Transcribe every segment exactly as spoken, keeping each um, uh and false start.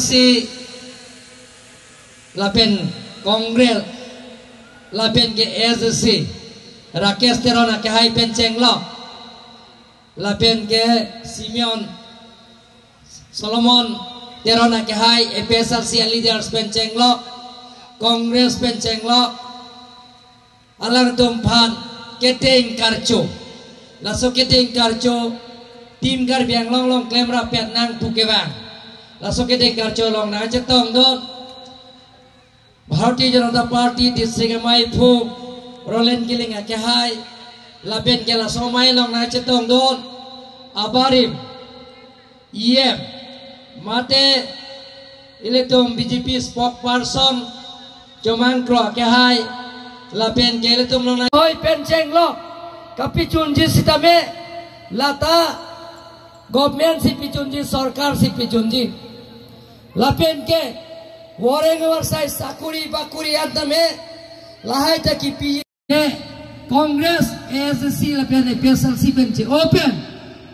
si lapen Congress lapen ke A S D C Rakesh Teron akehai pen chenglok, lapen ke Simeon Solomon Teron akehai A P H L C leaders pen chenglok, Congress pen chenglok, alangtum aphan kedeng karcho. Laso kedeng karcho Team Karbi Anglong along klemrap pet nang pu kevang. Laso kedeng karcho along nangchetongdun Bharatiya Janata Party District Amei aphu Roland Killing akehai, lapen ke laso amei along nangchetongdun abarim E M, mate ilitum B J P spokesperson Chomang Kro akehai, lapen ke ilitum along nang oi pen chenglok, kapachunji sitame, lata government si pachunji, sorkar si pachunji. Lapen ke wareng warsai sakuri bakuri an tame lahai ta kipi. Congress, A S D C lapen A P H L C pen che-o pen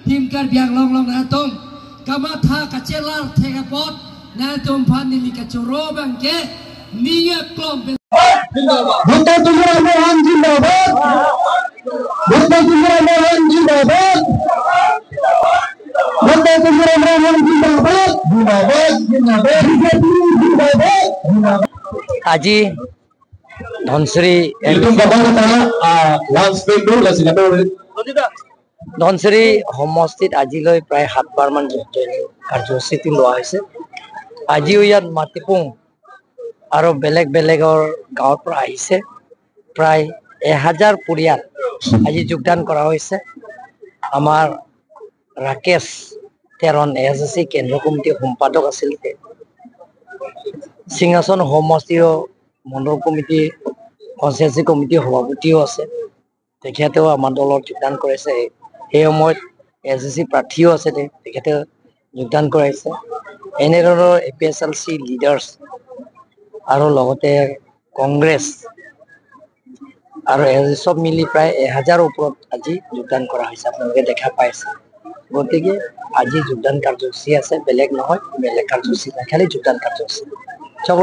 Team Karbi Anglong along nangtum kamatha kachelar thek apot nangtum aphan neli kachoro abang ke ning aklong pen. Doctor Tuliram Ronghang zindabad. Doctor Tuliram Ronghang zindabad. Doctor Tuliram Ronghang zindabad. Zindabad, zindabad. B J P zindabad. Zindabad. Aji Dhansiri Ilitum kabang ta, ah, last spin dulu lah, silakan. Dhansiri সমষ্টিত আজিলৈ প্ৰায় সাতবাৰ মান যোগদান কাৰ্যসূচীটো লোৱা হৈছে। আজিও ইয়াত মাটিপুং আৰু বেলেগ বেলেগৰ গাঁৱৰ পৰা আহিছে, প্ৰায় এহাজাৰ পৰিয়াল আজি যোগদান কৰা হৈছে। আমাৰ ৰাকেশ তেৰণ এ এছ ডি চি কেন্দ্ৰ কমিটিৰ সম্পাদক আছিল, সিংহাচন সমষ্টিৰ মণ্ডল কমিটি, কনষ্টিটুৱেঞ্চি কমিটিৰ সভাপতিও আছে, তেখেতেও আমাৰ দলত যোগদান কৰিছে। সেই সময়ত এ এছ ডি চি প্ৰাৰ্থীও আছে, তে-, তেখেতে যোগদান কৰাইছে। এনেধৰণৰ এ পি এইচ এল চি লিডাৰ্ছ আৰু লগতে কংগ্ৰেছ আৰু এ-, চব মিলি প্ৰায় এহাজাৰৰ ওপৰত আজি যোগদান কৰা হৈছে, আপোনালোকে দেখা পাইছে। গতিকে আজি যোগদান কাৰ্যসূচী আছে, বেলেগ নহয়, বেলেগ কাৰ্যসূচী নাই, খালি যোগদান কাৰ্যসূচী। চব